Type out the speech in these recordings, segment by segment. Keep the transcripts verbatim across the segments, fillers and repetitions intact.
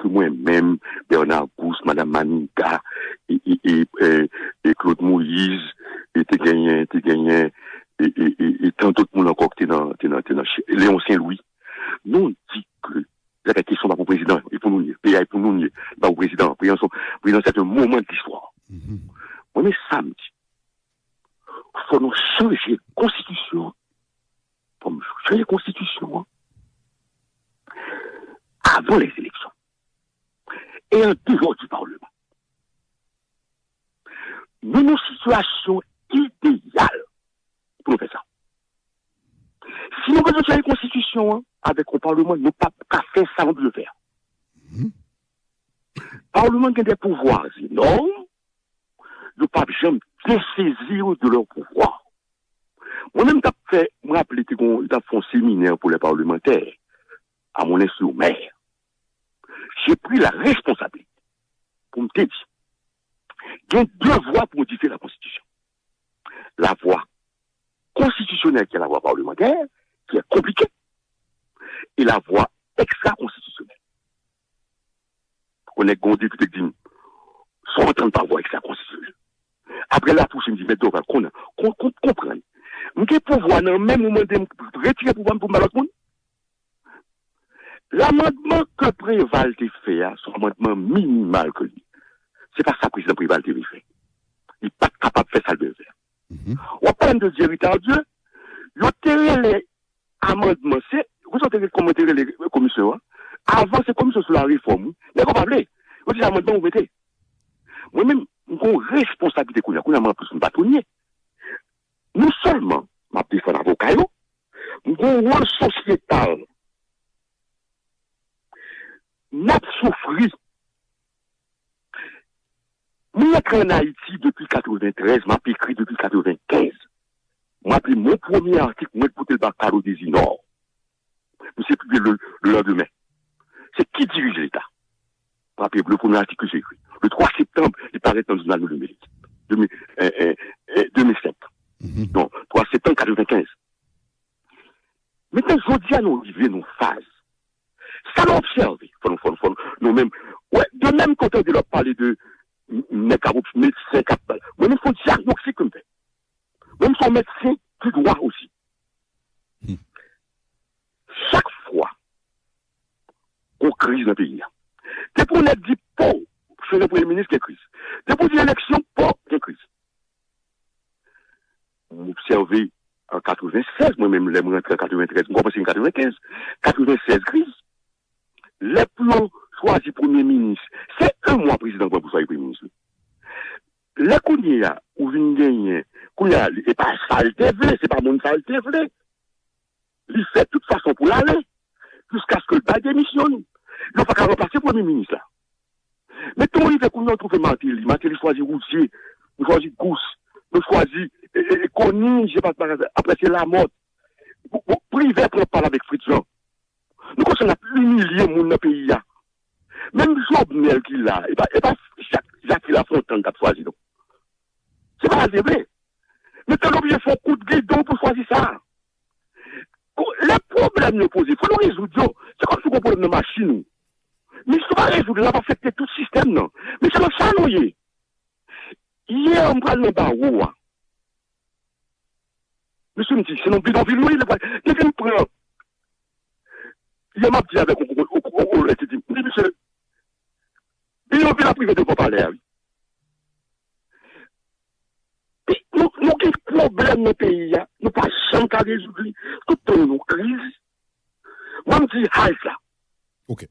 Mwen menm, Bernard Gousse, Madam Maniga, e, e, e, e, e Claude Moïse, e te genyen, te genyen, e, e, e, e tan dòt moun ankò ki te nan, te nan, te nan Chili. Léon Saint-Louis. Nou di ke zafè kesyon pa pou prezidan, e pou nou ye. Peyi a e pou nou ye. Pa pou prezidan. Prezidan, se prezidan, se yon moman de listwa. Mwen, men sa m di, fò nou chanje konstitisyon an. Fò nou chanje konstitisyon an avan les élections. E an dehors du Parlement. Nou nan sitiyasyon ideyal pou nou fè sa. Si nou bezwen chanje konstitisyon an avèk yon palman, nou p ap ka fè sa nou bezwen fè a. Palman gen de pouvwa enòm, yo p ap janm desezi yo de lè pouvwa. Mwen menm t ap fè, mwen raple te gon, yo t ap fè yon seminè pou lè palmantè a Moulin sur Mer. J'ai pris la responsabilité pou m te di, gen de vwa pou modifye la konstitisyon. La vwa konstitisyonèl, ki est la vwa parlementaire, ki est compliquée, e la vwa ekstra konstitisyonèl. Ou nèg gon depite k di m, sa w antann pa vwa ekstra konstitisyonèl. Apre l atouche m di, mèt Dorval, konn, kon, kon, konprann. M gen pouvwa nan men m, ou mande m retire pouvwa m pou m ba lòt moun. Lamandman ke Preval te fè a, se yon amandman minimal ke li. Se pa sa prezidan Preval te vle fè. Li pa t kapab fè sa l vle fè. W ap pale m de Jerry Tardieu, yo te rele amandman, se, ou sa te rele, kòman te rele komisyon an? Avan se komisyon sou la refòm, wi. Nèg yo pa vle. Yo di se amandman ou mete. Mwen menm, m gon responsablite kounye a, kounye a mwen anplis m pa tonye. Non sèlman m ap defann avoka yo, m gon wòl sosyetal. N ap soufri. Mwen antre ann Ayiti depi katreventrèz, m ap ekri depi katrevenkenz. Mwen ap li mon premye atik, mwen pote l ba Carlo Desinor. Misye pibliye le, le landemen. Se Qui dirige l'État? Mwen ap li le premye atik ke j'ai écrit. Le twa septanm, li parèt nan jounal Nou Limit. De mil, eh, eh, eh, de mil senk. Non, twa septanm katrevenkenz. Mentnan, jodi a nou rive nan yon faz. Sa nou obsève, fò nou, fò nou, fò nou, nou menm. Wè, de menm kote de lòt pale de m-, nèg k ap op-, medsen k ap, mwen menm se yon dyagnostik ke m fè. Mwen menm se yon medsen du droit osi. Chak fwa gon kriz nan peyi a, depi yon nèg di po, chanje premye minis, gen kriz. Depi w di eleksyon, po, gen kriz. M obsève an katrevennsèz, mwen menm, lè m rantre an katreventrèz, m kòmanse an katrevenkenz, katrevennsèz kriz. Lè pou yo chwazi premye minis, se yon mwa prezidan pran pou chwazi premye minis li. Lè kounye a, ou vin genyen, kounye a, e pa sa l te vle, se pa moun sa l te vle. Li fè tout fason pou l ale, jiskaske l bay demisyon l. Yo pa ka ranplase premye minis la. Men tou rive kounye a, ou twouve Martelly. Martelly chwazi Roudier, nou chwazi Gousse, nou chwazi, e, e, e, Conille, je passe par là. Apre se Lamothe. Bon, bon, Privert pran pal avèk Fritz Jean. Nou konn sa n ap imilye moun nan peyi a. Menm Jovenel ki la, e pa, e pa Jak-, Jacky Lafontant k ap chwazi, non. Se pa sa l te vle. Men te oblije fè yon kout gidon pou chwazi sa. Ko-, lè pwoblèm yo poze, fò nou rezoud yo. Se kòmsi w gon pwoblèm nan machin ou. Men si w pa rezoud li, l ap afekte tout sistèm nan. Men se nan sa nou ye. Yè, m pral nan bawo a. Mesye, m di, se nan bidonvil nou ye, li pral, li vin pran. Yè, m ap di avèk yon, yon, yon, yon, yon, li di, m di, mesye, bidonvil ap rive devan palè a, wi. Pi, nou, nou gen pwoblèm nan peyi a, nou pa janm ka rezoud li. Tout tan nou nan kriz. Mwen, m di, halte la. Ok.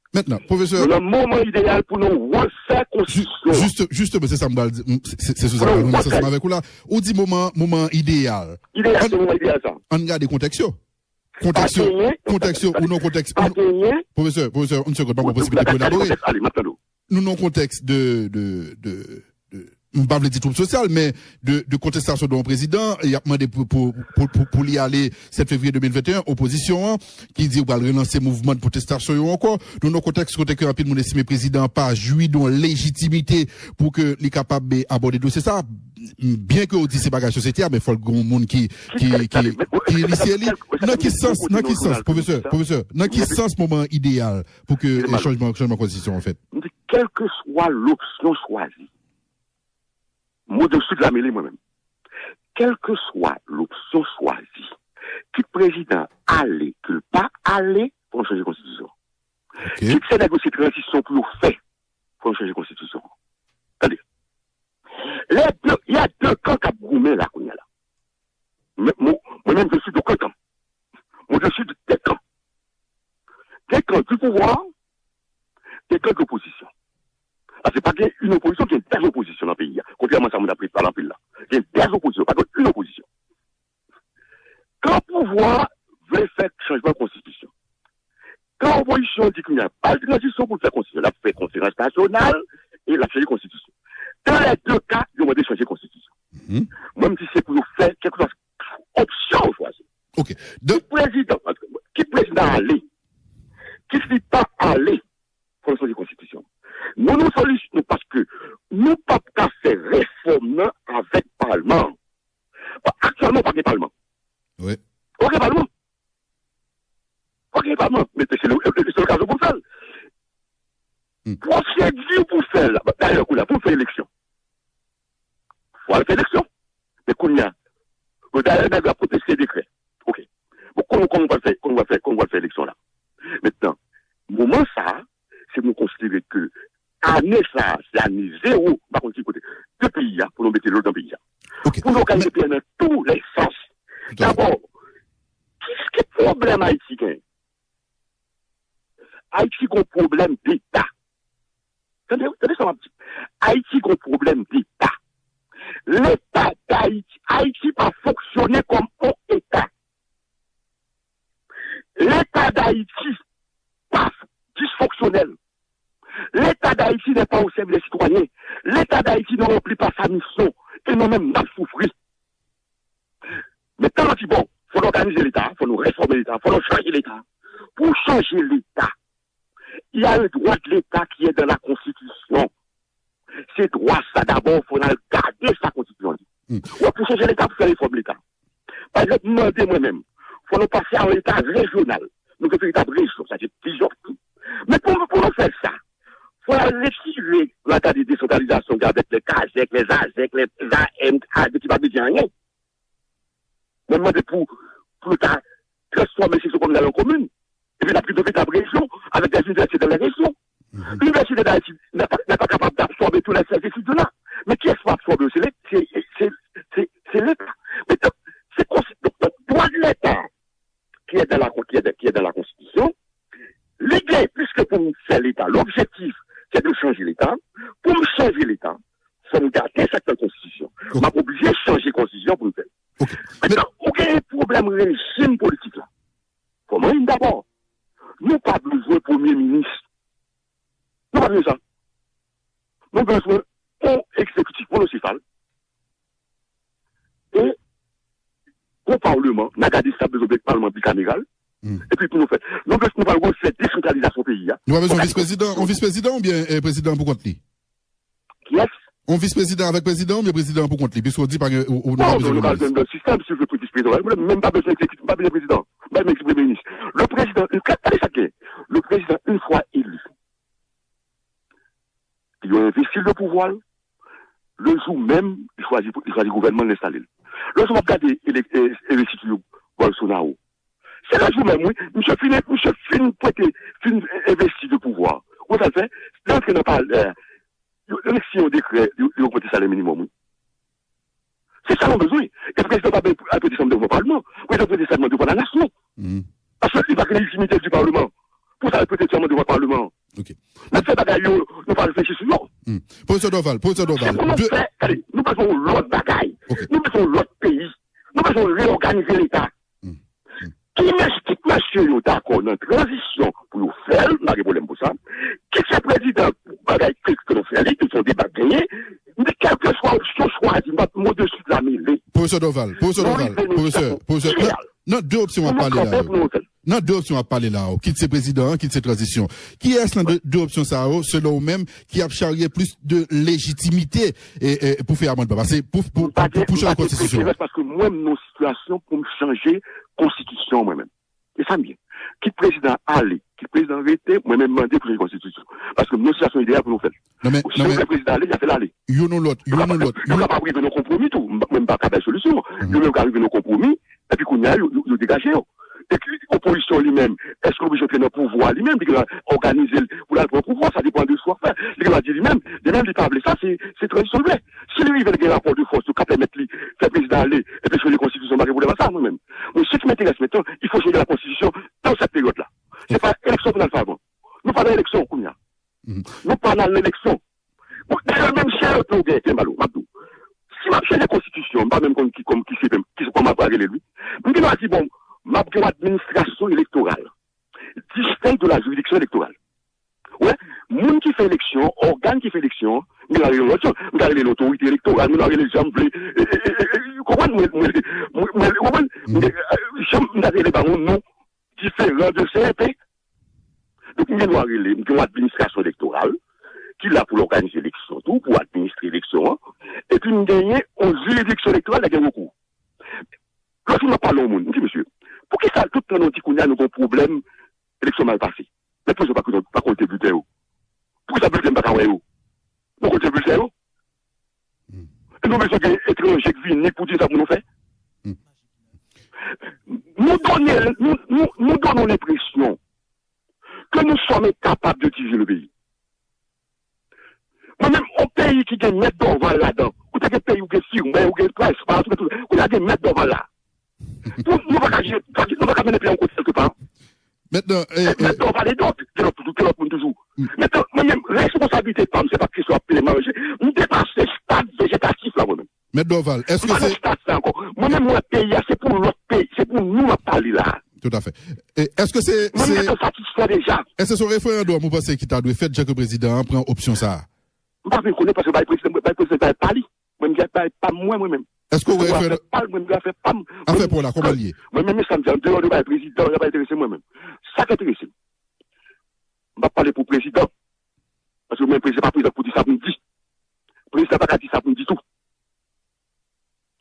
Mentnan, pwofesè, nou nan moman ideyal pou nou refè konstitisyon an. Jis-, jis-, jisteman, se sa m pral di, m, se, se, se sou sa m pral rantre ansanm avèk ou la. Ou di moman, moman ideyal. Ideyal, se moman ideyal sa. Ann gade kontèks yo. Kontèks yo, kontèks yo, ou nan kontèks, pa genyen. Pwofesè, pwofesè, yon segond, ban mwen posiblite pou elabore. Gade kontèks, ale, m ap tande w. Nou nan kontèks de, de, de, de, m pa vle di twoup sosyal, men de, de kontestasyon de yon prezidan, y ap mande pou, pou, pou, pou, pou li ale sèt fevriye de mil venteyen, opozisyon an, ki di yo pral relanse mouvman de pwotestasyon yo ankò. Nou nan kontèks kote ke anpil moun estime prezidan an pa jwi de yon lejitimite pou ke li kapab, eh, abòde dosye sa. Byen ke w di se bagay sosyete a, men fòk gen yon moun ki, ki, ki, ki inisye li. Nan ki sans, nan ki sans, pwofesè, pwofesè, nan ki sans moman an ideyal pou ke, eh, chanjman, chanjman konstitisyon an fèt? M di, kèlkeswa lopsyon chwazi, mo de sud la mele mwen menm. Kèlkeswa lopsyon chwazi, kit prezidan ale, ke l pa ale, fò n chanje konstitisyon. Ok. Kit se nèg yo se tranzisyon pou yo fè, fò n chanje konstitisyon. Tande. Les deux, il y a deux camps k ap goumen la kounye a la. Men, mwen, mwen menm, je suis de aucun camp. Mwen, je suis de des camps. Des camps du pouvoir, des camps de l'opposition. Paske pa gen une opposition, gen des oppositions nan peyi a. Kontrèman a sa moun ap pale anpil la. Gen des oppositions, pa gen une opposition. Kan pouvwa vle fè chanjman konstitisyon, kan opozisyon di kounye a, pa l tranzisyon pou l fè konstitisyon, l ap fè konferans nasyonal e l ap chanje konstitisyon. Dan les deux cas, yo mande chanje konstitisyon. Mhm. Mwen, m di se pou yo fè kèlkeswa opsyon yo chwazi. Ok. Kit prezidan, kit prezidan ale, kit li pa ale, fò nou chanje konstitisyon. Nou, nou solisyon, nou, paske nou p ap ka fè refòm nan avèk palman an. Aktyèlman, pa gen palman. Wi. Pa gen palman. Pa gen palman. Men se le, se lokazyon pou l fè l. Hmm. Pwosedi pou fè l la. Dayè, kounye a, pou fè eleksyon, fò al fè eleksyon. Men kounye a, bon, dayè, nèg yo ap konteste dekrè. Ok. Bon, kòman, kòman w pral fè, kòman w pral fè, kòman w pral fè eleksyon la? Mentnan, moman sa a, se pou nou konsidere ke ane sa a, se ane zewo, m pa konn ki kote, de peyi a, pou nou mete lòd nan peyi a. Ok. Pou nou òganize peyi a nan tou lè sans. Dabò, ki, ki pwoblèm Ayiti gen? Ayiti gon pwoblèm deta. Tande, tande sa m ap di. Ayiti gon pwoblèm deta. Leta Dayiti, Ayiti pa fonksyone kòm on eta. Leta Dayiti pa disfonksyonèl. Leta Dayiti n'est pas au service des citoyens. Leta Dayiti ne remplit pas sa mission. E nou menm, n ap soufri. Men tan nou di, bon, fò nou òganize Leta, fò nou refòme Leta, fò nou chanje Leta. Pou chanje Leta, il y a un droit de l'État qui est dans la Constitution. Se dwa sa dabò, fò n al gade sa Konstitisyon an di. Hmm. Wè, pou chanje Leta, pou fè refòm Leta. Pa egzanp, mande mwen menm, fò nou pase a yon Leta rejyonal. Nou gen veritab rejyon, sa se plizyè. Men pou, pou nou fè sa, fò n al retire, n al gade desantralizasyon ki avèk lè kazèk, lè zazèk, lè zam, a, ki pa vle di anyen. Mwen mande pou, pou yo ta transfòme seksyon kominal an komin. Epi n ap gen de veritab rejyon avèk des universités dans les régions. Mhm. L'Université d'Haïti n'a pas, n'est pas capable d'absorber tous les services étudiants. Mais qui est-ce qui va absorber? C'est l'É-, c'est, c'est, c'est, c'est l'État. Mais donc, c'est consi-, donc, donc, droit de l'État qui est dans la, qui est, qui est dans la Constitution, li gen, puisque pou m fè Leta, l'objectif, c'est de changer l'État. Pou m chanje Leta, fò m gade sa k nan Konstitisyon. Ok. M ap oblije chanje Konstitisyon pou m fè l. Ok. Mentnan, ou gen pwoblèm rejim politik la. Fò m wè dabò. Nou pa bezwen premye minis. Nou pa bezwen sa. Nou bezwen yon egzekitif monosefal. E yon palman, n a gade si n ap bezwen palman bikameral. Hmm. Epi pou nou fè. Nou bezwen, nou pral refè desantralizasyon peyi a. Nou pa bezwen vis-prezidan, yon vis-prezidan oubyen, eh, prezidan pou kont li? Kiyès? Yon vis-prezidan avèk prezidan oubyen prezidan pou kont li? Piske w di pa gen, ou, ou nou pa bezwen yon vis. Non, non, nou pa bezwen sistèm, si w vle pou vis-prezidan. Mwen menm pa bezwen egzekitif, m pa bezwen prezidan. M pa bezwen egzekitif premye minis. Le président, une, gade sa k gen. Le président, une fois élu, yo envesti l de pouvwa l, le jou menm, li chwazi, li chwazi gouvènman l, enstale l. Lè w ap gade elek-, e, envestiti Bolsonaro, se le jou menm, wi, misye fin, misye fin prete, fin envesti de pouvwa. Ou sa l fè? Lè l antre nan palè, yo, yo siyen yon dekrè, yo, yo ogmante salè minimòm, wi. Se sa nou bezwen. E prezidan pa al prete sèman devan palman. Prezidan prete sèman devan la nasyon. Hmm. Paske li pa gen lejitimite di palman. Pou sa, al prete sèman devan palman. Ok. N ap fè bagay yo, nou pa reflechi sou yo. Hmm. Pwofesè Dorval, pwofesè Dorval. Se pou nou fè, gade, nou bezwen yon lòt bagay. Ok. Nou bezwen yon lòt peyi. Nou bezwen reyòganize Leta. Hmm. Hmm. Ki mes-, kit mesye yo dakò nan tranzisyon pou yo fè l, m pa gen pwoblèm pou sa. Kit se prezidan, bagay kit ke nou fè li, kit se yon deba k genyen, men kèlkeswa Pwofesè Dorval, Pwofesè Dorval, Pwofesè, Pwofesè, nan, nan de opsyon w ap pale la yo, nan de opsyon w ap pale la yo, kit se prezidan an, kit se tranzisyon, kiyès nan de, de opsyon sa yo, selon ou menm, ki ap charye plis de lejitimite e, e, pou fè amandman? Paske pou, pou, pou, pou chanje konstitisyon an. Paske mwen, m nan yon sitiyasyon pou m chanje konstitisyon mwen menm. E sa m ye. Kit prezidan ale, kit prezidan rete, mwen menm mande pou chanje konstitisyon. Paske m nan sitiyasyon ideyal pou nou fè l. Si nou fè prezidan ale, n a fè l ale. Youn ou lòt, youn ou lòt. Nou kapab rive nan konpwomi tou. Mwen m pa ka bay solisyon. Yo menm ka rive nan konpwomi, epi kounye a, yo, yo, yo degaje yo. E ki opozisyon li menm, èske l oblije antre nan pouvwa li menm, li gen dwa òganize l pou l al pran pouvwa, sa depann de sa w ap fè. Li gen dwa di li menm, li menm li pa vle sa, se, se tranzisyon l vle. Si li rive, li gen rapò de fòs, yo ka pèmèt li fè prezidan ale, epi chanje konstitisyon, pa gen pwoblèm ak sa, mwen menm. Men ce qui m'intéresse maintenant, il faut changer la constitution dans cette période-là. Se pa eleksyon pou n al fè avan. Nou pa nan eleksyon kounye a. Nou pa nan eleksyon. Bon, dayè, menm si yo tou gen, gen balo, m ap di w. Si m ap chanje konstitisyon, m pa menm konn ki, kòm, ki se, ki se, kòman m ap rele l, wi. M gen dwa di, bon, m ap gen yon administrasyon elektoral, distinct de la juridiction électorale. Wè, moun ki fè eleksyon, ògàn ki fè eleksyon, m ka rele l lòt jan, m ka rele l otorite elektoral, m ka rele l jan m vle, e, e, e, e, e, konprann, mwen, mwen, mwen, mwen, konprann, m, e, jan m ta rele ba yon non diferan de C E P. Donk, m gen dwa rele, m gen yon administrasyon elektoral ki la pou l òganize eleksyon tou, pou administre eleksyon an, epi m genyen yon jiridiksyon elektoral, la gen rekou. Lòt jou, m ap pale yon moun, m di, mesye, poukisa tout tan nou di kounye a nou gen yon pwoblèm, eleksyon mal pase? Men poukisa pa, pa kolte bilten yo? Poukisa bilten m pa ka wè yo? Nou kolte bilten yo? E nou bezwen gen etranje k vini pou di sa pou nou fè? Nou donnen, nou, nou, nou donnen yon enpresyon ke nous sommes incapables de diriger le pays. Mwen menm, yon peyi ki gen Mèt Dòval ladan, ou te gen peyi, ou gen Firmwè, ou gen Price, ou gen tout, ou gen Mèt Dòval la. Pou nou pa ka jere, nou pa ka mennen peyi a yon kote kèlke pa. Mentnan, e, e, Mèt Dòval e dòt, gen lòt toujou, gen lòt moun toujou. Mentnan, mwen menm, responsablite pa m, se pa kesyon ap peye manje. M depase stad vejetatif la, mwen menm. Mèt Dòval, èske se... M pa nan stad sa ankò. Mwen menm, mwen, peyi a, se pou lòt peyi, se pou nou m ap pale la. Toutafè. E èske se, mwen, se, mwen satisfè deja. Èske se yon referandòm ou panse ki ta dwe fèt, jan ke prezidan an pran opsyon sa a? M pa vin konnen paske bay prezidan, bay prezidan, bay pa li. Mwen, m gen bay pa m mwen, mwen menm. Èske w gen referandòm? Afè pa l, mwen, m gen afè pa m. Afè pa w la, kòman l ye? Mwen menm, men sa m di, andeyò de bay prezidan, sa pa enterese mwen menm. Sa k enterese m, m p ap pale pou prezidan. Paske mwen, prezidan pa prezidan pou di sa pou m di. Prezidan pa ka di sa pou m di tou.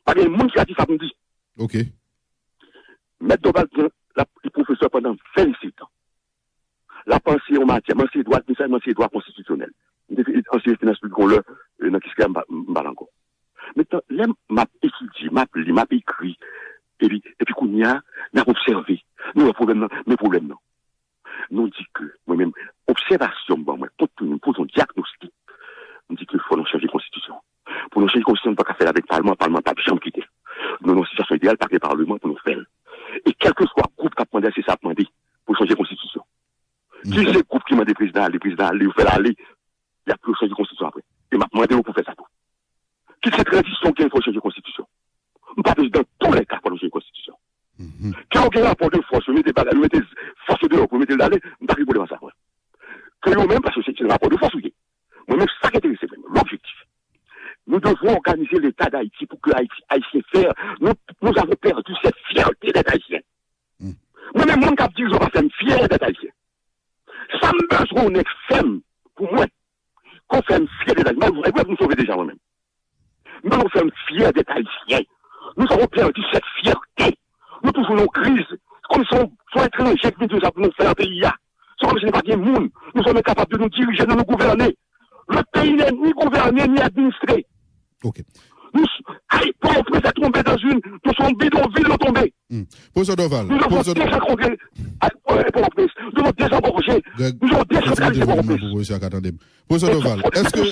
Pa gen moun ki ka di sa pou m di. Ok. Mèt Dòval pran, l ap, li pwofesè pandan vennsenk an. L ap anseye yon matyè, m anseye dwa administratif, m anseye dwa konstitisyonèl. M te anseye finans piblik yon lè, e, nan Kiskeya, m pa, m pa la ankò. Mentnan, lè m ap etidye, m ap li, m ap ekri, epi, epi kounye a, n ap obsève. Nou wè pwoblèm nan, men pwoblèm nan. Nou di ke, mwen menm, obsèvasyon m ban mwen, kont pou nou poze yon dyagnostik, m di ke fò nou chanje konstitisyon. Pou nou chanje konstitisyon, nou pa ka fè l avèk palman, palman p ap janm kite l. Nou nan yon sitiyasyon ideyal, pa gen palman pou nou fè l. E kèlkeswa gwoup k ap mande, se sa ap mande pou chanje konstitisyon. Ki se gwoup ki mande prezidan ale, prezidan ale, yo fè l ale, y ap pou yo chanje konstitisyon apre. E m ap mande yo pou fè sa tou. Kit se tranzisyon ki gen fò chanje konstitisyon. M pa bezwen, dans tous les cas, fò nou chanje konstitisyon. Ke yo gen rapò de fòs, yo mete bagay, yo mete fòs yo deyò pou yo mete l ale, m pa gen pwoblèm ak sa, mwen. Ke yo menm, paske se, se rapò de fòs ou ye. Mwen menm, sa k enterese mwen, l'objectif. Nous devons organiser l'État d'Haïti pour que Haïti, Haïtien fier, nous, nous avons perdu cette fierté d'être Haïtien. Mwen menm, moun k ap dirije yo pa fè m fyè d'être Haïtien. Sa m bezwen yon nèg fè m pou mwen, ke w fè m fyè d'être Haïtien. Mwen, mwen, mwen sove deja mwen menm. Men nou fè m fyè d'être Haïtien. Nous avons perdu cette fierté. Nou toujou nan yon kriz. Kòmsi se yon, se yon etranje ki vin di nou sa pou nou fè nan peyi a. Se kòmsi nou pa gen moun. Nous sommes incapables de nous diriger, de nous gouverner. Le pays n'est ni gouverné, ni administré. Ok. Nou, ay, Pòtoprens a tonbe dans une, nou se yon bidonvil nou tonbe. Pwofesè Dorval, nou devons désenclaver Pòtoprens. Nous devons désengorger. Nous devons décentraliser Pòtoprens. Pwofesè Dorval, èske